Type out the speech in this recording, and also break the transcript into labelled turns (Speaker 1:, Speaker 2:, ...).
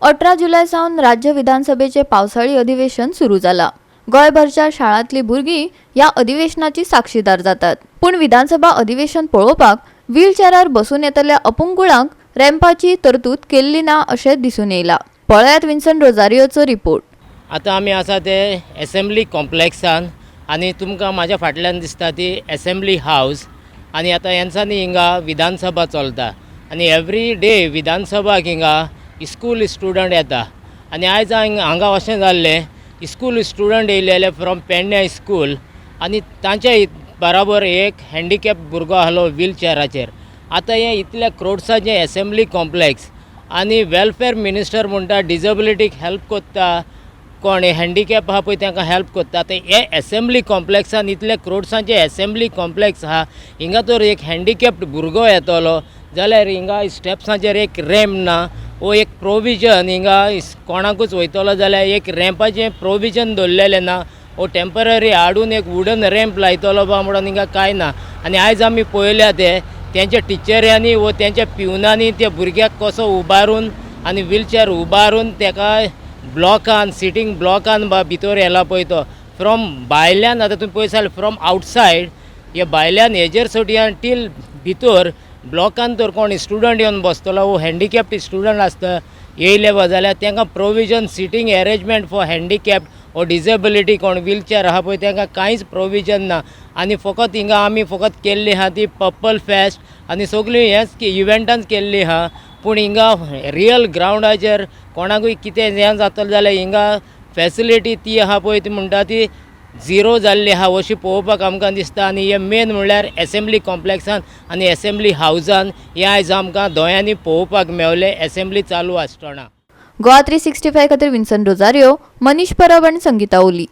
Speaker 1: 18 जुलय सावन राज्य विधानसभेचें पावसाळी अधिवेशन सुरू जालां. गोंयभरच्या शाळांतलीं भुरगीं ह्या अधिवेशनाची साक्षीदार जातात. पूण विधानसभा अधिवेशन पळोवपाक व्हीलचॅरार बसून येतल्या अपंगुळांक रॅम्पाची तरतूद केल्ली ना अशें दिसून येयलां. पळयात विन्सन रोजारियोचो रिपोर्ट.
Speaker 2: आतां आमी आसा ते एसेंब्ली कॉम्प्लेक्सान आनी तुमकां म्हाज्या फाटल्यान दिसता ती एसेंब्ली हावज. आनी आतां हेंचांनी हिंगा विधानसभा चलता आनी एवरी डे विधानसभाक हिंगा स्कूल स्टुडंट येता. आनी आयज हांगा अशें जाल्लें, स्कूल स्टुडंट येयलेले फ्रॉम पेडण्या स्कूल आनी तांच्या बराबर एक हँडिकॅप भुरगो आहलो व्हीलचॅराचेर. आतां हें इतल्या क्रोड्साचें एसेंब्ली कॉम्प्लेक्स आनी वेलफेर मिनिस्टर म्हणटा डिजेबिलिटीक हेल्प कोत्ता, कोण हँडिकॅप आहा पळय तांकां हेल्प कोत्ता. आतां हे एसेंब्ली कॉम्प्लेक्सान, इतले क्रोड्सांचे एसेंब्ली कॉम्प्लेक्स आहा, हिंगा तर एक हँडिकॅप्ड भुरगो येतलो जाल्यार हिंगा स्टेप्सांचेर एक रॅम्प ना वो एक प्रोविजन. हिंगा कोणाकूच वयतलो जाल्यार एक रॅम्पाचें प्रोविजन दवरलेलें ना वो टेंपररी हाडून एक वुडन रॅम्प लायतलो बा म्हणून हिंगा कांय ना. आनी आयज आमी पळयल्या ते तेंच्या टिचर्यांनी वो तेंच्या पिवनांनी त्या भुरग्याक कसो उबारून आनी व्हीलचॅर उबारून तेका ब्लॉकान, सिटींग ब्लॉकान बा भितर येला पळय तो फ्रॉम भायल्यान. आतां तुमी पळयत जाल्यार फ्रॉम आवटसायड हे भायल्यान हेजेर सोडयान टील भितर ब्लॉकान तर कोण स्टुडंट येवन बसतलो वो हँडिकॅप्ड स्टुडंट आसता येयले बा जाल्यार तांकां provision, sitting arrangement for handicapped or disability, कोण व्हीलचॅर आहा पळय तांकां कांयच प्रोविजन ना. आनी फकत हिंगा आमी फकत केल्ली आहा ती पर्पल फेस्ट आनी सगळीं हेंच इव्हेंटांच केल्ली आहा, पूण हिंगा रियल ग्रावंडाचेर कोणाकूय कितें हें जातलें जाल्यार हिंगा फेसिलिटी ती आहा पळय ती म्हणटा ती झिरो जाल्ली आहा अशी पळोवपाक आमकां दिसता. आनी हें मेन म्हणल्यार एसेंब्ली कॉम्प्लेक्सान आनी एसेंब्ली हावजान हें आयज आमकां दोळ्यांनी पळोवपाक मेवलें एसेंब्ली चालू आसतना.
Speaker 1: गोवा 365 खातीर विन्सन रोजारियो, मनीष परब आनी संगीता ओली.